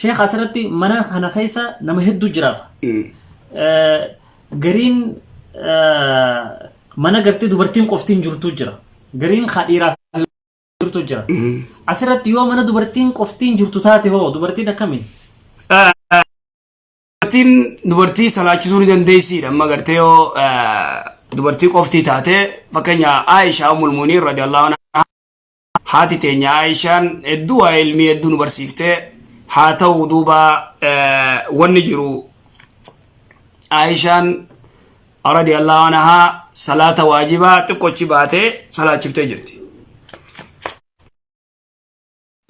Sheekh asirratti mana kana keessa nama hedduu jiraata. Gariin mana gartee dubartiin qoftiin jirtu jira. Gariin ka dhiiraa jirtu jira. Asirratti yoo mana dubartiin qoftiin jirtu taate hoo dubartiin akkamiin? Dubartiin dubartii salaachisuu ni dandeessiidha. Amma gartee yoo dubartii qoftii taate, fakkeenya Aayishaa Ummul Mu'miniin radiyallahu anha, haati teenya Aayishaan hedduu waa ilmii hedduu nu barsiiftee. Haa ta'u, duuba wanni jiru Aayishaan radiyallahu anhaa salaata waajibaa xiqqochi baatee salaachiftee jirti.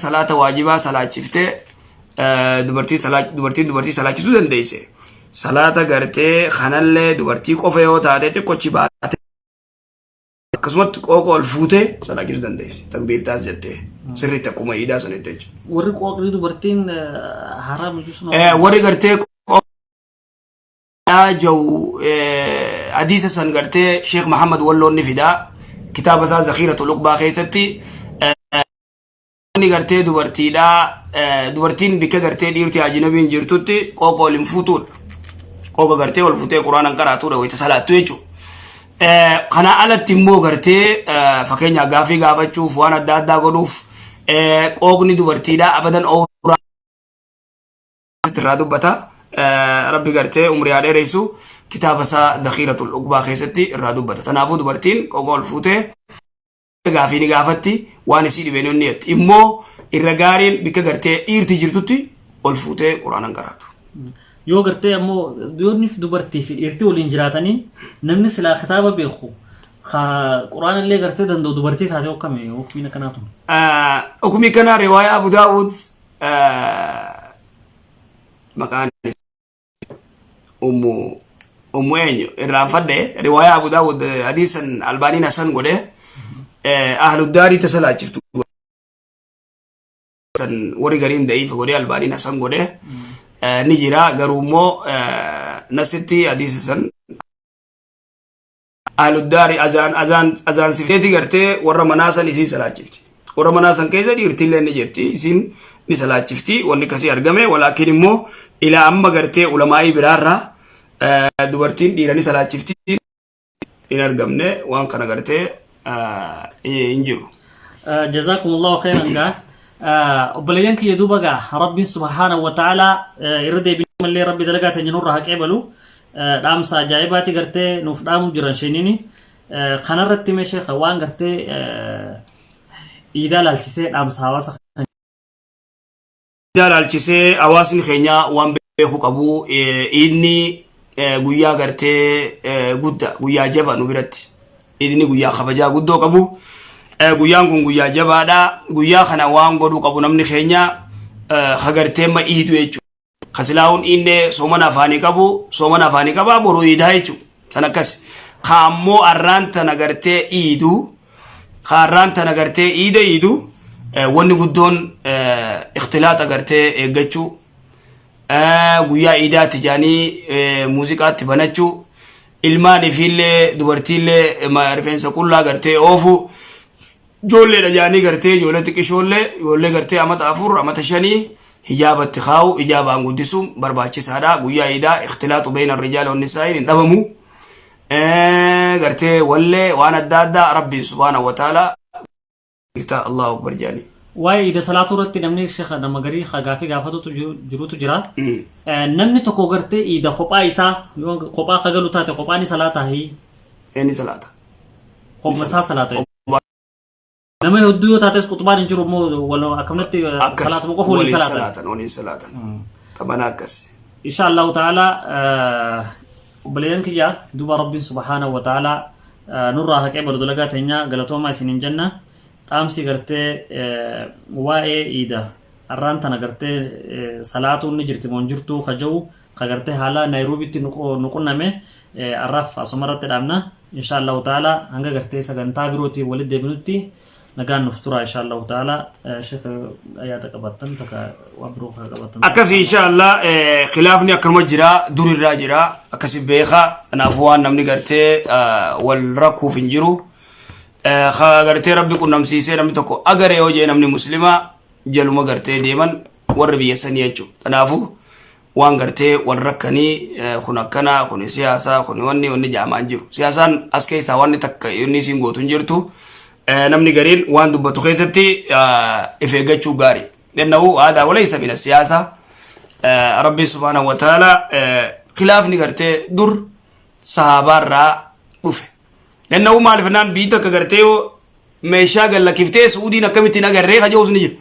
Salaata waajibaa salaachiftee, dubartii dubartiin dubartii salaachisuu dandeesse. Salaata gartee kanallee dubartii qofa yoo taate xiqqochi baate akkasumatti qooqa ol fuutee salaachisuu dandeesse. Takbiirtaas jettee sirriitti akkuma iidaa sanitti jechuudha. Warri qooqni dubartiin haraam jechuun. Warri gartee jawu hadiisa san gartee Sheekh Muhammad Walloon ni fidaa kitaaba isaa Zakhiiratul Uqbaa keessatti. Inni gartee dubartiidhaa, dubartiin bikka gartee dhiirti ajnabiin jirtutti qooqa ol hin fuutuudha. Qooqa gartee ol fuutee quraana hin qaraatuudha wayita salaattu jechuudha. Kana alatti immoo gartee fakkeenyaaf gaafii gaafachuuf, waan adda addaa godhuuf, qooqni dubartiidhaa abadan ooraa irraa dubbata. Rabbi gartee umrii haa dheeressu, kitaaba isaa Dakhiiratul Uqbaa keessatti irraa dubbata. Kanaafuu dubartiin qooqa ol fuutee gaafii ni gaafatti, waan isii dhibeen inni jetti. Immoo irra gaariin bikka gartee dhiirti jirtutti ol fuutee quraana hin qaraatu. Yoo gartee ammoo yoonif dubartii fi dhiirti waliin jiraatanii, namni silaa kitaaba beeku ka quraana illee gartee danda'u dubartii taate akkami hukumiin akkanaa tun? Hukumii kana riwaayaa Abu Daawud, maqaan ummu eenyu irraanfadhe, riwaayaa Abu Daawud hadiisan Albaaniin hasan godhe, ahluddaarii tasalaachiftu san warri gariin da'iifa godhe, Albaaniin hasan godhe ni jira. Garuu immoo nasitti hadiisa san ahluddaari azaan azaan azaan sifteeti gartee warra manaa san isiin salaachifti. Warra manaa san keessa dhiirtillee ni jirti, isiin ni salaachifti. Wanni akkasii argame, walaakin immoo ilaa amma gartee ulamaa'ii biraarraa dubartiin dhiira ni salaachifti hin argamne. Waan kana gartee hin jiru. Jazakumullahu khairan gaa. Obboleeyyan kiyya, duuba gaa Rabbiin subhaanahu wa ta'ala irra deebinee mallee Rabbi dalagaa teenya nurra haa qeebalu. Dhaamsa ajaa'ibaati gartee nuuf dhaamu jiran sheeniini. Kanarratti mee sheekha waan gartee iidaa laalchisee dhaamsa hawaasa Iidaa laalchisee hawaasni keenya waan beekuu qabu, iidni guyyaa gartee guddaa, guyyaa jaba nu biratti. Iidni guyyaa kabajaa guddoo qabu. Guyyaan kun guyyaa jabaadha. Guyyaa kana waan godhuu qabu namni keenya ka gartee ma iidu jechuudha. Kasilaa'uun iinnee soomana afaanii qabu, soomana afaanii qabaa, boru iidaa jechuudha. San akkas. Ka ammoo arraan tana gartee iidu, ka arraan tana gartee iida iidu, wanni guddoon ikhtilaaxa gartee eeggachuu, guyyaa iidaatti jaanii muuziqaatti banachuu, ilmaan ifiillee dubartiillee rifeensa qullaa gartee oofu, ijoolleedha jaanii gartee ijoollee xiqqishoollee, ijoollee gartee amata 4 amata 5 hijaabatti kaa'u, hijaabaan guddisuun barbaachisaadha. Guyyaa iidaa ikhtilaaxu beeyna rijaala wannisaa'iin hin dhabamu. Gartee wallee waan adda addaa Rabbiin subhaanahu wa ta'ala Allahu akbar jaanii. Waa'ee iida salaatuu irratti namni sheekha nama garii gaafii gaafatutu jirutu jira. Namni tokko gartee iida kophaa isaa yoo kophaa ka galu taate kophaa ni salaataa hii? Inni salaata. Kophuma isaa salaata. Nama hedduu yoo taates quxubaan hin jiru immoo wal akkamatti salaatuma qofa waliin salaatan. Salaatan, waliin salaatan. Taphanaa akkas. Insha Allahu ta'ala, obboleeyyan kiyya, duuba Rabbiin subhaanahu wa ta'ala nurraa haqee balu dalagaa teenya. Galatoomaa isiniin jenna. Dhaamsi gartee waa'ee iida arraan tana gartee salaatuun ni jirti moo hin jirtuu ka ja'u ka gartee haala Naayiroobiitti nu qunname arraaf asuma irratti dhaabna. Insha Allahu ta'ala, hanga gartee sagantaa birootiin walitti deebinutti nagaan nuuf tura insha Allahu ta'ala. Sheekh, yaada qabaattan takka waan biroo ka qabaattan. Akkasi, insha Allah, khilaafni akkanuma jira, durirraa jira, akkasi beeka. Kanaafuu waan namni gartee wal rakkuuf hin jiru. Ka gartee Rabbi qunnamsiisee namni tokko agare yoo jee namni muslima jaluma gartee deeman. Warra biyya sanii jechuudha. Kanaafuu waan gartee wal rakkanii kun akkana, kun siyaasaa, kun wanni wanni jaamaan jiru. Siyaasaan as keessaa wanni takka inni isiin gootu hin jirtu. Namni gariin waan dubbatu keessatti if eeggachuu gaarii. Lennahu aadaa walaysa mina siyaasaa. Rabbiin subhaanahu wa ta'ala khilaafni gartee dur sahaabaarraa dhufe. Lennahu maaliif naan biyyi takka gartee yoo meeshaa gad lakkiftee Suudiin akkamitti hin agarree kajoos ni jira.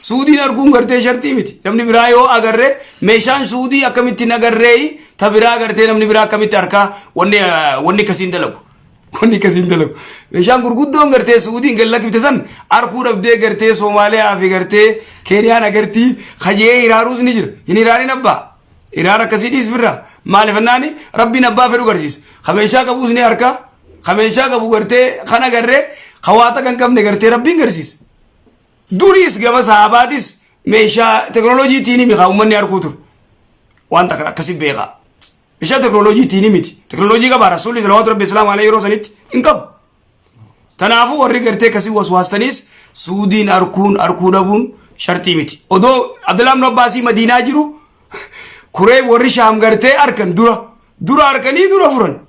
Suudiin arguun gartee shartii miti. Namni biraa yoo agarree meeshaan Suudii akkamitti hin agarree, ta biraa gartee namni biraa akkamitti harkaa wanni wanni akkasiin dalagu. Wanni akkasiin dalagu. Meeshaan gurguddoon gartee Suudiin gad lakkifte san arkuu dhabdee gartee Soomaaliyaa fi gartee Keeniyaan agartii kajee hiraaruus ni jira. Hin hiraarin abbaa. Hiraara akkasii dhiis birraa. Maaliif jennaani Rabbiin abbaa fedhu garsiisa. Ka meeshaa qabuus ni harkaa. Ka meeshaa qabu gartee kan agarree, ka waata kan qabne gartee Rabbiin garsiisa. Duriis gama sahabaatis meeshaa teknooloojiitiin himi kaa uummanni arguu ture. Waan takka akkasi beekaa. Meeshaa teknooloojiitiin miti. Teknooloojii qabaa Rasuulli salawaatu Rabbi islaamu alayhi yeroo sanitti hin qabu. Tanaafuu warri gartee akkasii waswaastaniis Suudiin arkuun arkuu dhabuun shartii miti. Odoo Abdullahi ibn Abbaasii Madiinaa jiru kuree warri Shaam gartee arkan dura dura arkanii dura furan.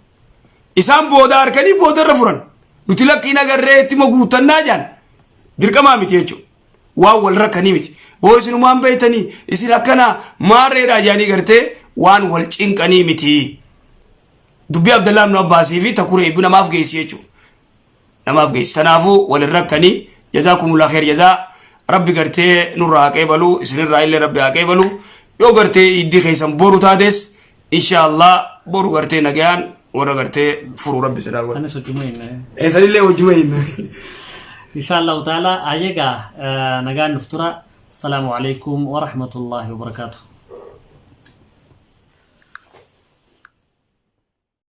Isaan booda arkanii booda irra furan. Nuti lakkiin agarree itti guuttannaa jaan. Dirqamaa miti jechuudha. Waan wal rakkanii miti. Hoo isinumaan beektanii isin akkana maarreedhaa jaanii gartee waan wal cinqanii miti. Dubbii Abdallaa ibn Abbaasii fi takuree ibnu namaaf geessi jechuudha. Namaaf geessi. Tanaafuu wal hin rakkanii, jazaakumullah kheer jazaa. Rabbi gartee nurraa haa qeebalu, isinirraa illee Rabbi haa qeebalu. Yoo gartee iddii keessan boru taates, insha Allah boru gartee nagayaan warra gartee furu Rabbi isin haa godhu. Sanis hojjuma hin. Sanillee hojjuma hin. Insha Allahu ta'ala ayyegaa nagaan nuf tura. Salaamu alaikum wa rahmatullahi wa barakaatuh.